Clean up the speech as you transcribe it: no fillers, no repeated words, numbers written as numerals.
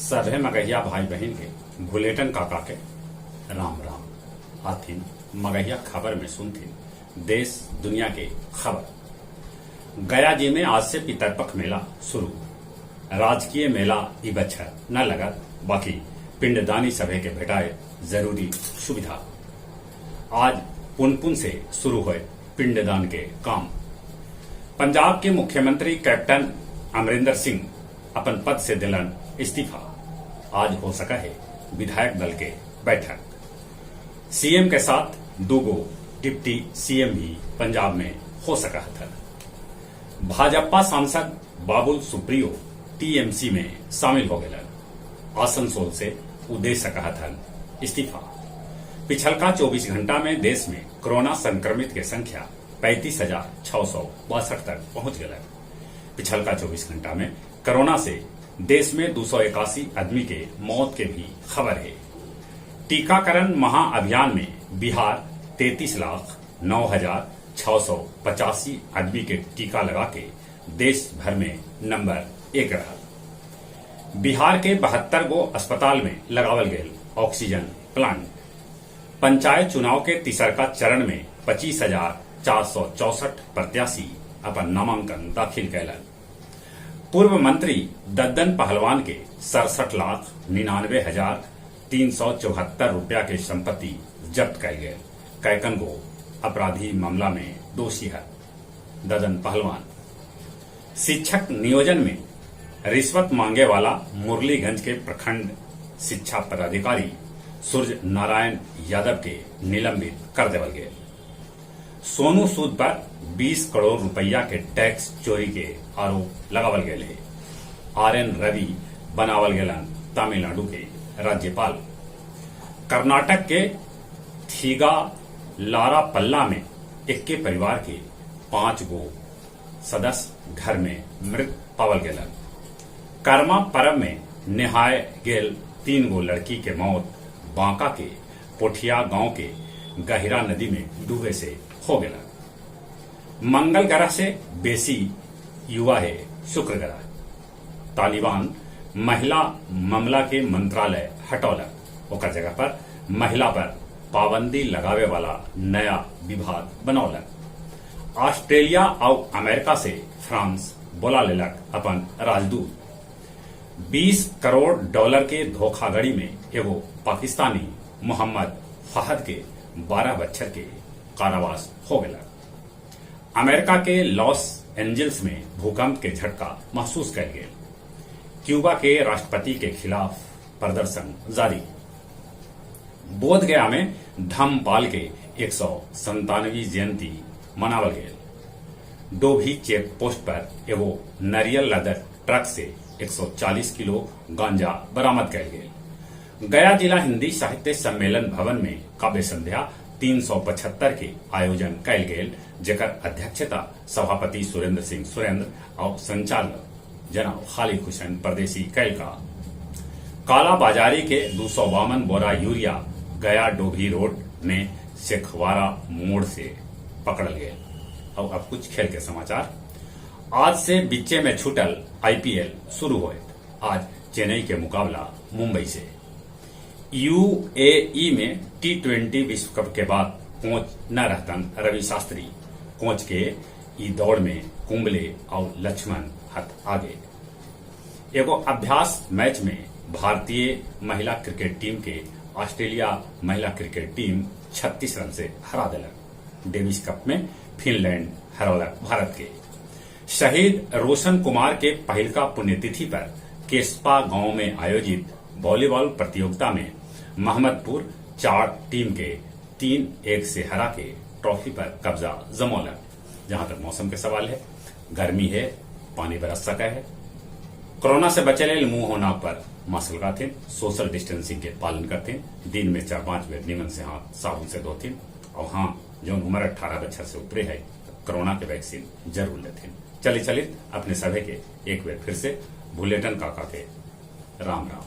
सभे मगहिया भाई बहिन के भुलेटन काका के राम राम। आथिन मगहिया खबर में सुनथिन देश दुनिया के खबर। गया जी में आज से पितरपख मेला शुरू। राजकीय मेला ई बच्छर न लगत, बाकी पिंडदानी सभे के भेटाए जरूरी सुविधा। आज पुनपुन से शुरू होए पिंडदान के काम। पंजाब के मुख्यमंत्री कैप्टन अमरिंदर सिंह अपन पद से दिलन इस्तीफा। आज हो सका है विधायक दल के बैठक। सीएम के साथ दूगो डिप्टी सीएम भी पंजाब में हो सका था। भाजपा सांसद बाबुल सुप्रियो टीएमसी में शामिल हो गए। आसनसोल से उ दे सका था इस्तीफा। पिछलका 24 घंटा में देश में कोरोना संक्रमित के संख्या 35,662 तक पहुंच गए। पिछलका 24 घंटा में कोरोना से देश में 281 आदमी के मौत के भी खबर है। टीकाकरण महाअभियान में बिहार 33,09,685 आदमी के टीका लगा के देश भर में नंबर 1 रहा। बिहार के 72 गो अस्पताल में लगावल गए ऑक्सीजन प्लांट। पंचायत चुनाव के तीसरका चरण में 25,464 प्रत्याशी अपन नामांकन दाखिल कैलन। पूर्व मंत्री दद्दन पहलवान के 67,99,374 रुपया के संपत्ति जब्त कैल गए। कैकन गो अपराधी मामला में दोषी है ददन पहलवान। शिक्षक नियोजन में रिश्वत मांगे वाला मुरलीगंज के प्रखंड शिक्षा पदाधिकारी सूर्य नारायण यादव के निलंबित कर देवल गए। सोनू सूद पर 20 करोड़ रुपया के टैक्स चोरी के आरोप लगावल गए है। आर एन रवि बनावल गेलन तमिलनाडु के राज्यपाल। कर्नाटक के थीगा लारा पल्ला में इक्के परिवार के 5 गो सदस्य घर में मृत पावल गेलन। कर्मा पर्व में निहाय गेल 3 गो लड़की के मौत बांका के पोठिया गांव के गहिरा नदी में डूबे से हो गया। मंगल ग्रह से बेसी युवा है शुक्र ग्रह। तालिबान महिला मामला के मंत्रालय हटौलक, ओकर जगह पर महिला पर पाबंदी लगावे वाला नया विभाग बनौलक। ऑस्ट्रेलिया और अमेरिका से फ्रांस बोला लेलक अपन राजदूत। 20 करोड़ डॉलर के धोखाधड़ी में एगो पाकिस्तानी मोहम्मद फहद के 12 बच्छर के कारावास हो गया। अमेरिका के लॉस एंजल्स में भूकंप के झटका महसूस कयल गेल। क्यूबा के राष्ट्रपति के खिलाफ प्रदर्शन जारी। बोध गया में धम्मपाल के 197वीं जयंती मनावल गेल। डोभी चेक पोस्ट पर एगो नरियल लदर ट्रक से 140 किलो गांजा बरामद कयल गेल। गया जिला हिंदी साहित्य सम्मेलन भवन में काव्य संध्या 375 के आयोजन कयल गेल, जेकर अध्यक्षता सभापति सुरेंद्र सिंह सुरेंद्र और संचालक जनाब खालिद हुसैन परदेसी कैल का। काला बाजारी के 252 बोरा यूरिया गया डोभी रोड में शेखवारा मोड़ से पकड़ल गए। और अब कुछ खेल के समाचार। आज से बिच्चे में छूटल आईपीएल शुरू होए। आज चेन्नई के मुकाबला मुंबई से। यूएई में टी20 विश्व कप के बाद कोच न रहतन रवि शास्त्री। कोच के ई दौड़ में कुंबले और लक्ष्मण हथ आगे। एगो अभ्यास मैच में भारतीय महिला क्रिकेट टीम के ऑस्ट्रेलिया महिला क्रिकेट टीम 36 रन से हरा दिलक। डेविस कप में फिनलैंड हरौलक भारत के। शहीद रोशन कुमार के पहिलका पुण्यतिथि पर केस्पा गांव में आयोजित वॉलीबॉल प्रतियोगिता में मोहम्मदपुर 4 टीम के 3-1 से हरा के ट्रॉफी पर कब्जा जमौलक। जहां तक मौसम के सवाल है, गर्मी है, पानी बरस सका है। कोरोना से बचे लेल मुंह होना पर मास्क लगाते, सोशल डिस्टेंसिंग के पालन करते, दिन में 4-5 बेर निमन से हाथ साबुन से धोते और हाँ, जो उम्र 18 बच्चा से ऊपरे है कोरोना के वैक्सीन जरूर लेते। चले चलित अपने सभी के एक बार फिर से भुलेटन काका के राम राम।